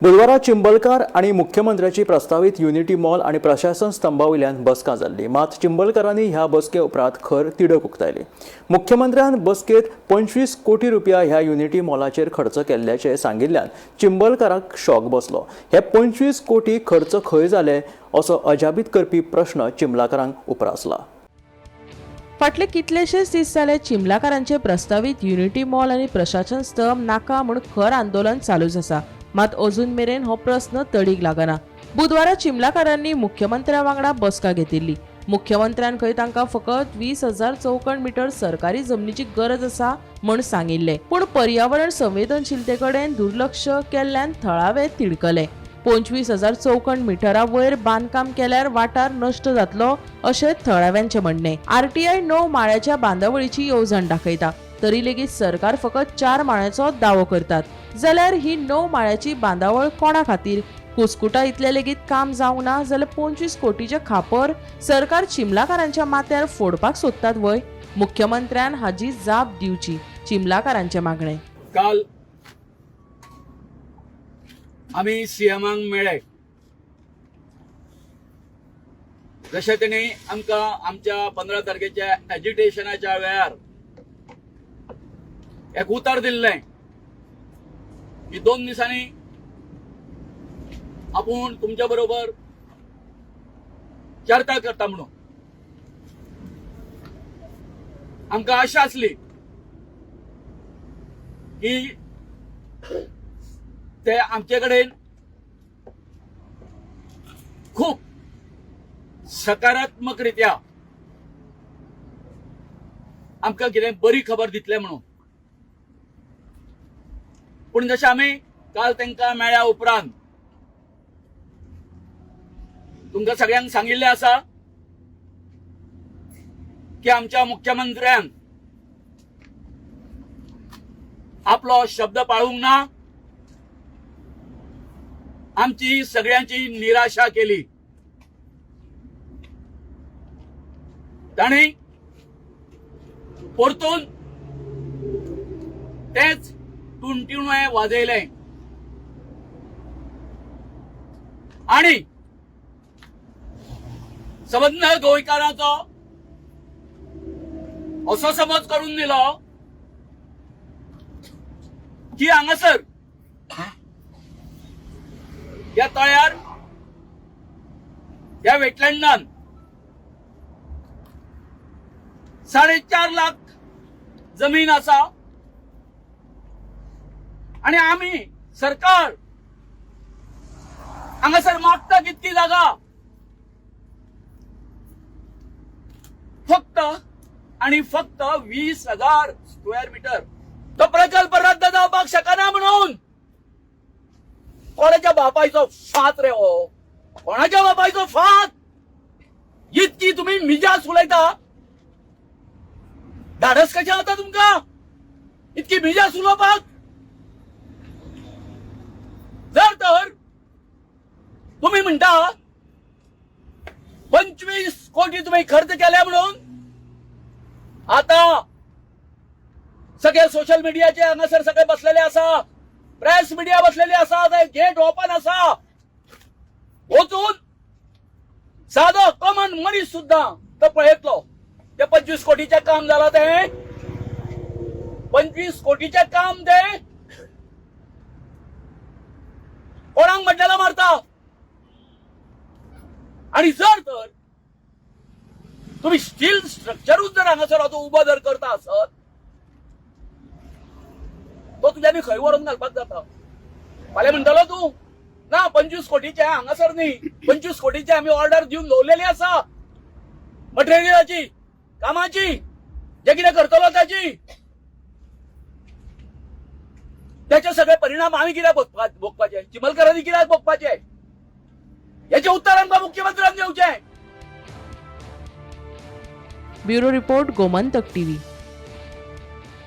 बुधवारा चिंबलकार आनी मुख्यमंत्र्याची प्रस्तावीत unity mall आनी प्रशासन स्तंभा वयल्यान बसका जाल्ली. मात चिंबलकारांनी ह्या बसके उपरांत खर तिडक उक्तायली. मुख्यमंत्र्यान बसकेत 25 कोटी रुपया ह्या युनिटी मॉलाचेर खर्च केल्ल्याचे सांगिल्ल्यान चिंबलकाराक शॉक बसलो. हे 25 कोटी खर्च खंय जाले असो अजाबीत करपी प्रश्न चिंबलाकारांक उप्रासला. फाटले कितलेशेच दीस जाले चिंबलाकारांचे प्रस्तावीत युनिटी मॉल आनी प्रशासन स्तंभ नाका म्हूण खर आंदोलन चालूच आसा. मात अजून मेरेन हो प्रस्न तडीक लागना. बुधवारा चिंबलाकारांनी मुख्यमंत्र्या वांगडा बसका घेतिल्ली. मुख्यमंत्र्यान खंय तांकां फकत 20,000 चौखण मिटर सरकारी जमनीची गरज आसा म्हूण सांगिल्लें. पूण पर्यावरण संवेदनशीलते कडेन दुर्लक्ष केल्ल्यान थळावे तिडकले. 25,000 चौखण मिटरा वयर बांदकाम केल्यार वाठार नश्ट जातलो अशें थळाव्यांचें म्हणणें. आरटीआय 9 माळ्याच्या बांदावळीची येवजण दाखयता, तरी लेगीत सरकार फकत 4 माळ्याचो दावो करतात. जाल्यार ही 9 माळ्याची बांदावळ कोणा खातीर? कुस्कुटा इतलें लेगीत काम जावंक ना जाल्यार 25 कोटीचें खापर सरकार चिंबलाकारांच्या माथ्यार फोडपाक सोदतात व्हय? मुख्यमंत्र्यान हाजी जाप दिवची, चिंबलाकारांचें मागणें. काल आमी सीएमाक मेळ्ळे. जशें तेणी आमकां आमच्या 15 तारखेच्या एजिटेशनाच्या वेळार एक उतर दिल्लें की 2 दिसांनी आपूण तुमच्या बरोबर चर्चा करता म्हणून. आमकां आशा आसली की ते आमचे कडेन खूब सकारात्मक रित्या आमकां कितें बरी खबर दितले म्हणून. पूण जशें आमी काल तांकां मेळ्ळ्या उपरांत तुमकां सगळ्यांक सांगिल्लें आसा की आमच्या मुख्यमंत्र्यान आपलो शब्द पाळूंक ना, आमची सगळ्यांची निराशा केली. तांणी परतून तेच टुणटुणें वाजयलें आणि सबंद गोंयकारांचो असो समज करून दिलो की हांगासर ह्या तळ्यार ह्या वेटलँडान 4.5 लाख जमीन आसा आणि आमी सरकार हांगासर मागता कितकी जागा, फक्त आणि फक्त 20,000 स्क्वेअर मीटर. तो प्रकल्प रद्द जावपाक शकना म्हणून कोणाच्या बापायचो फात रे हो, कोणाच्या बापायचो फात? इतकी तुम्ही मिजास उलयता, धाडस कशें जाता तुमकां इतकी मिजास उलोवपाक? जर तर तुम्ही म्हणता 25 कोटी तुम्ही खर्च केले म्हणून, आता सगळे सोशल मिडियाचे हांगासर सगळे बसलेले आसा, प्रेस मिडिया बसलेली आसा, गेट ओपन आसा, वचून सादो कॉमन मनीस सुद्दां तो पळयतलो ते 25 कोटीचें काम जाला, ते 25 कोटीचें काम ते कोणाक मड्डेला मारता. आणि जर तर तुम्ही स्टील स्ट्रक्चरूच जर हांगासर आतां उबो जर करता आसत, तो तुज्यानी खंय व्हरून घालपाक जाता? फाल्यां म्हणटलो तूं ना 25 कोटीचे हांगासर न्ही, 25 कोटीचे आमी ऑर्डर दिवन दवरलेली आसा मटेरियलाची, कामाची, जे कितें करतलो ताची, त्याचे सगळे परिणाम आमी कित्याक भोगपाचे, चिंबलकारांनी कित्याक भोगपाचे? याचे उत्तर आमकां मुख्यमंत्र्यान दिवचें. Bureau report, Gomantak TV.